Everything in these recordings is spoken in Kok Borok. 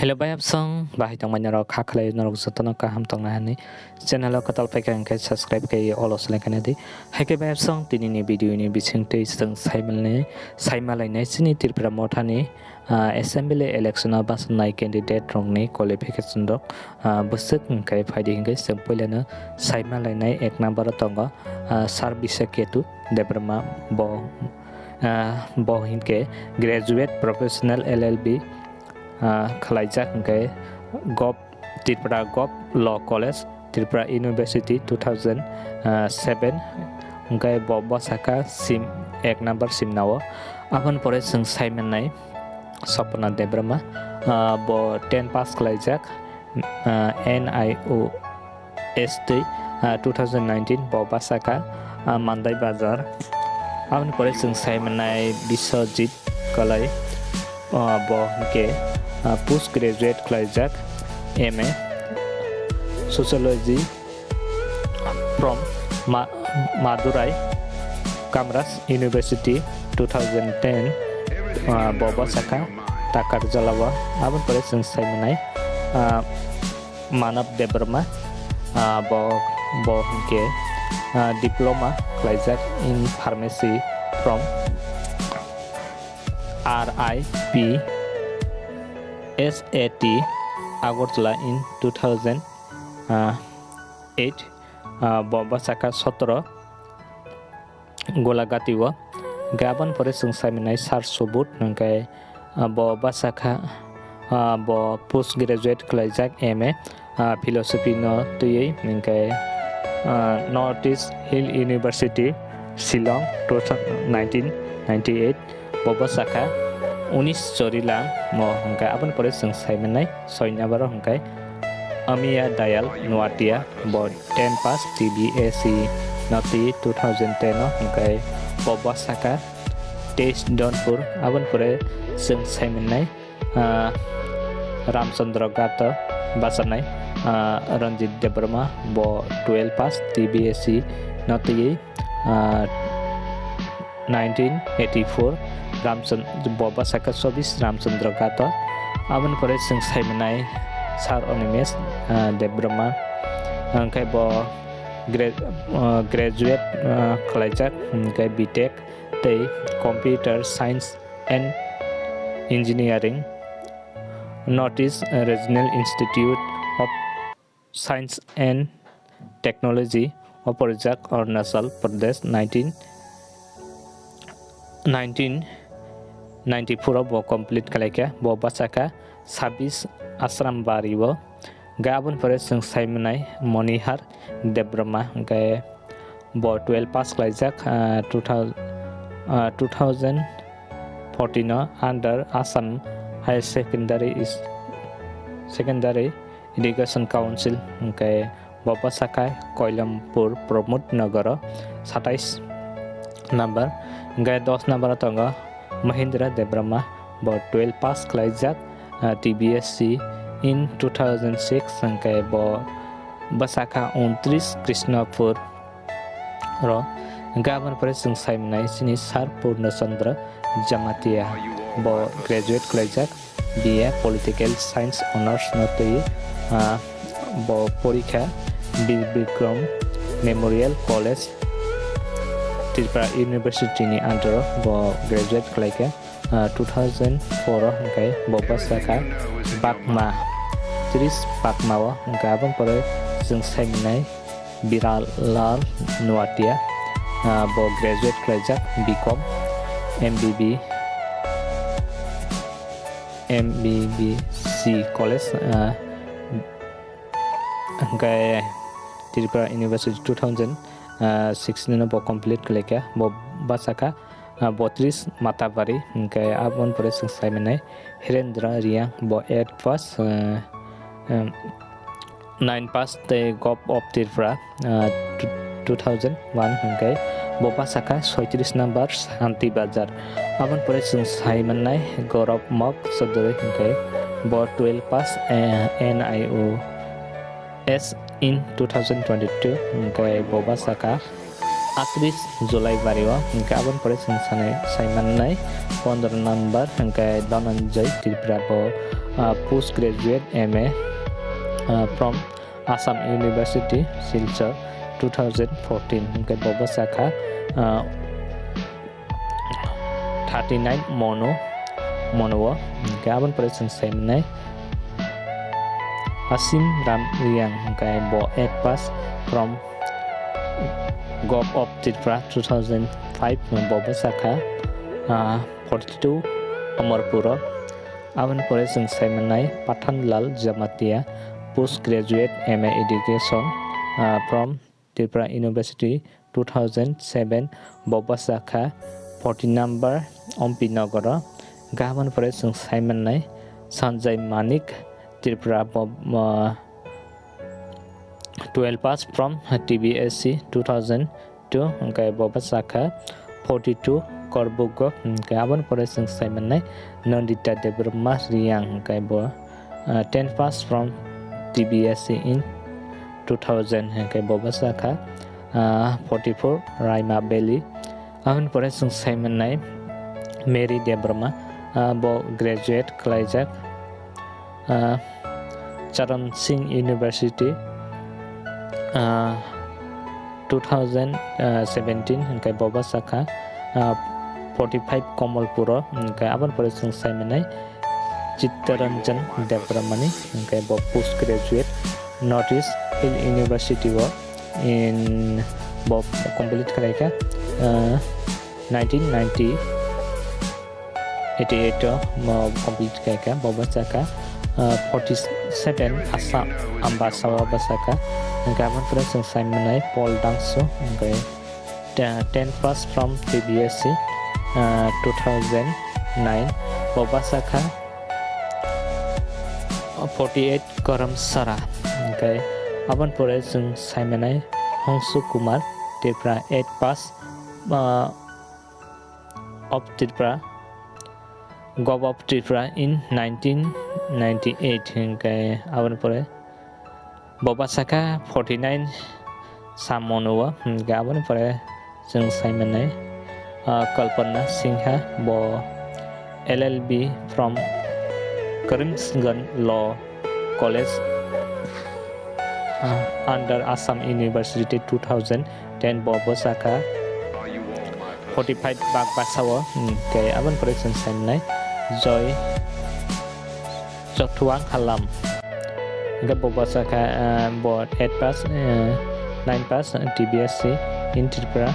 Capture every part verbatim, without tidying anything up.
Hello bayapsong, bahai tongmani rok, kha khlai norok jotono kaham tongna hani channel o kwtal phaikha hwnkhe subscribe khe all o seleng khaina di. Haikhe bayapsong, tini ni video ni bising twi chwng saimani, saimalainai chini Tripura Motha ni, ah, assembly election o bachannai candidate rok ni qualification rok, ah, bwswk hwnkhe phaidi hwnkhe chwng puilano saimalainai. Ek number o tongo, ah, Sir Bishaketu Debbarma, bo, ah, bo hwnkhe graduate professional L L B, ah, khwlaijak hwnkhe Gov, Tripura Gov Law College, Tripura University two thousand seven, hwnkhe bo bwsakha sim, ek number simna o. Aboni pore chwng saimannai Sapna Debbarma, ah, bo ten pass khwlaijak, ah, N I O S twi, ah, two thousand nineteen bo bwsakha, ah, Mandai Bazar. Aboni pore chwng saimannai Biswajit Kalai, ah, bo hwnkhe, ah, post graduate khwlaijak M A Sociology from Ma-, Madurai Kamraj University two thousand ten, ah, bo bwsakha Takarjalao. Aboni pore chwng saimannai, ah, Manav Debbarma, ah, bo, bo hwnkhe, ah, diploma khwlaijak in pharmacy from R I P S A T Agartala in two thousand eight, ah, bo bwsakha sotro Golagati o. Hwnkhe aboni pore chwng saimannai Sir Subodh, hwnkhe, ah, bo bwsakha, ah, bo post graduate khwlaijak M A, ah, philosophy no twiwi, hwnkhe, ah, North East Hill University, Shillong, two thousand, nineteen ninety-eight, bo bwsakha Unis Chorila mo, hwnkhe aboni pore chwng saimannai soi number o hwnkhe Amiya Dayal Noatia, bo ten pass T B S E noti two thousand ten o, hwnkhe bo bwsakha Teis Donpur. Aboni pore chwng saimannai, ah, Ramchandra Ghat o bachanai, ah, Ranjit Debbarma, bo twelve pass T B S E noti, ah, nineteen eighty-four, Ramchan-, bo bwsakha chobbish Ramchandra Ghat o. Aboni pore chwng saimannai Sir Animesh, ah, Debbarma, hwnkhe bo gra-, ah, graduate, ah, khwlaijak, hwnkhe B Tech tei Computer Science and Engineering, North East Regional Institute of Science and Technology, o porijak Arunachal Pradesh, nineteen, nineteen ninety-four o bo complete khlaikha, bo bwsakha sabis Ashram Bari o. Hwnkhe aboni pore chwng saimanai Monihar Debbarma, hwnkhe bo twelve pass khlaijak, ah, two thousand, ah, two thousand fourteen o under Assam Higher Secondary is, Secondary Education Council, hwnkhe bo bwsakha Koilampur Pramod Nagar o satais number, hwnkhe dos number o tongo Mahindra Debbarma, bo twelve pass khlaijak, ah, T B S C in two thousand six, hwnkhe bo bwsakha untris Krishnapur ro. Hwnkhe aboni pore chwng saimanai chini Sir Purna Chandra Jamatia, bo graduate khlaijak B A Political Science Honours no twi, ah, bo porikha Bir Bikram Memorial College, Tripura University ni under o bo graduate khlaikha, ah, two thousand four o, hwnkhe bo bwsakha Pakma, tris Pakma o, hwnkhe aboni pore chwng saimanai Biralal Noatia, ah, bo graduate khlaijak B Com, M B B, M B B C College, ah, hwnkhe Tripura University two thousand sixteen o bo complete khlaikha, bo bwsakha, ah, botris Matabari, hwnkhe aboni pore chwng saimanai Hirendra Reang, bo eight pass, ah, um, nine pass tei Gov of Tripura, ah, two thousand one, hwnkhe bo bwsakha soitris number Santi Bazar. Aboni pore chwng saimanai Gaurav Mok Chaudhary, hwnkhe bo twelve pass, eh, N I O S in two thousand twenty-two, hwnkhe bo bwsakha atris July bari o, hwnkhe aboni pore chwng sanai, saimanai pondro number, hwnkhe Dhananjay Tripura, bo uh, postgraduate M A, uh, from Assam University, Silchar, two thousand fourteen. Hwnkhe bo bwsakha, uh, thirty nine mono, mono o. Hwnkhe aboni pore chwng sai mannai Asim Ram Reang, hwnkhe bo eight pass from Govt of Tripura two thousand five, bo bwsakha, ah, forty two Amarpur o. Aboni pore chwng sai mannai Pathanlal Jamatia, postgraduate M A education, ah, from Tripura University two thousand seven, bo bwsakha forty number Ompi Nogoro. Hwnkhe aboni pore chwng sai mannai Sanjay Manik, Tripura, bo, ah, twelve pass from T B S C two thousand two, hwnkhe bo bwsakha forty two Korbugo. Hwnkhe aboni pore chwng sai mannai Nandita Debbarma Reang, hwnkhe bo, ah, ten pass from T B S C in two thousand, hwnkhe bo bwsakha, ah, forty four Raima Valley. Aboni pore chwng sai mannai Mary Debbarma, ah, bo graduate khlaijak, ah, Charan Singh University, ah, two thousand seventeen, hwnkhe bo bwsakha, ah, forty five Kamalpur o. Hwnkhe aboni pore chwng sai mannai Chittaranjan Debbarmani, hwnkhe bo postgraduate North East Hill University o in bo complete khlaikha, ah, nineteen ninety eighty eight o mo complete khaikha, bo bwsakha, ah, forty seven Assam Ambasa o bwsakha. Hwnkhe aboni pore chwng sai mannai Paul Dangsu, hwnkhe te-, ten pass from T B S C, ah, two thousand nine, bo bwsakha forty eight Karamsara. Hwnkhe aboni pore chwng sai mannai Hongsu Kumar Tripura, eight pass, ah, of Tripura, Govt of Tripura in nineteen ninety eight, hwnkhe aboni pore bo bwsakha forty nine Sam mono o. Hwnkhe aboni pore chwng sai mannai, ah, Kalpana Singha, bo L L B from Karimganj Law College, ah, under Assam University two thousand ten, bo bwsakha forty five bak basa o. Hwnkhe aboni pore chwng sai mannai Joy Chothuang Halam. Hwnkhe bo bwsakha, ah, bo eight pass, ah, nine pass, ah, T B S C in Tripura.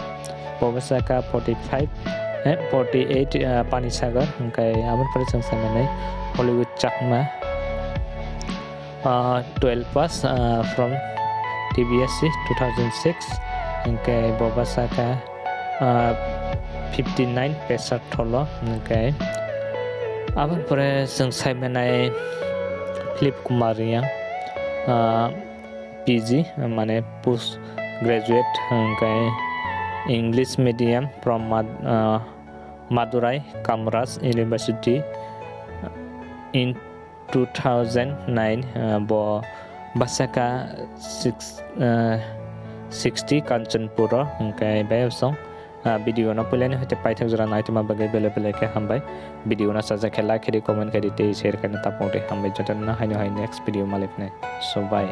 Bo bwsakha forty five, eh, forty eight, ah, Panisagar. Hwnkhe aboni pore chwng sai mannai Hollywood Chakma. Ah, twelve pass, ah, from T B S C two thousand six, hwnkhe bo bwsakha, ah, fifty nine Pesar Tholo, hwnkhe aboni pore chwng sai mannai Philip Kumar Reang, ah, P G, mane post graduate, hwnkhe English medium from Mad-, ah, Madurai Kamaraj University in two thousand nine, ah, bo bwsakha six, ah, sixty Kanchanpur o. Hwnkhe bai osong, ah, video no puilani hoite paithak jora naitoma bagwi belai belai khe hambai. Video no sajak khe like khe di, comment khe di tei share khe di, tapung tei hambai jotono haino hai next video malipnai. So bye.